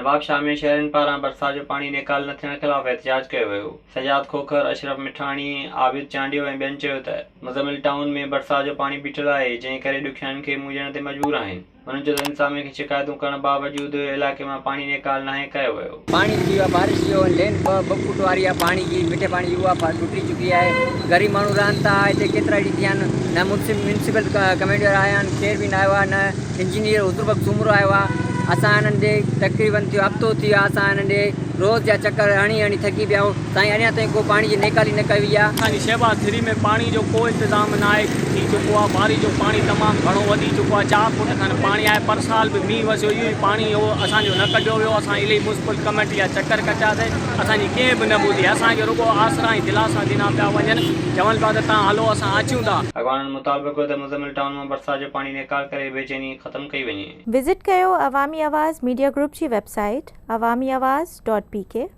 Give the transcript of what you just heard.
نوابشاهه ۾ شهرين پاران برسات جو پاڻي نيڪال نه ٿيڻ خلاف احتجاج ڪيو ويو. سجاد کوکر، اشرف مٺاڻي، عابد چانڊيو ۽ ٻين چيو ته مزمل ٽائون ۾ برسات جو پاڻي بيٺل آهي، جنهن ڪري ڏکيائين کي منهن ڏيڻ تي مجبور آهن. هنن چيو ته انتظاميه کي شڪايتون ڪرڻ باوجود علائقي مان پاڻي نيڪال ناهي ڪيو ويو. پاڻي ٿي ويو آهي بارش جو لين ٻه فوٽ واري آهي پاڻي جي مٺي پاڻي جي اها ٽٽي چڪي آهي غريب ماڻهو رهن ٿا هتي ڪيترا ڏينهن ٿيا آهن نه ميونسپل ڪميٽي وارا آيا آهن ڪير به نه آيو آهي نه انجنيئر حضور بخش سومرو آيو آهي اسان هنن ڏي تقريبن ٿيو هفتو ٿي ويو آهي اسان هنن ڏي روز جا چڪر هڻي هڻي ٿڪي پيا آهيون سائين اڃا تائين ڪو پاڻي جي نيڪالي نه ڪئي وئي آهي. اسان جي شهباز ٿري ۾ پاڻي جو ڪو انتظام ناهي ٿي چڪو آهي بارش جو پاڻي تمام گهڻو وڌي چڪو آهي چار فوٽ کن پاڻي آهي پر سال به مينهن وسيو اهو ئي پاڻي اهو اسان جو نه ڪڍيو ويو اسان الهي ميونسپل ڪميٽي جا چڪر ڪٽياسي اسان جي ڪنهن به نه ٻڌي اسان کي رڳو آسرا ۽ دلاسا ڏنا پيا وڃن چون پيا ته توهان هلو اسان اچون ٿا. اڳواڻن مطالبو ڪيو ته مزمل ٽائون مان برسات جو پاڻي نيڪال ڪري بيچيني ختم ڪئي وڃي. وزٽ ڪيو عوامي آواز ميڊيا گروپ جي website Awami Awaz dot P K.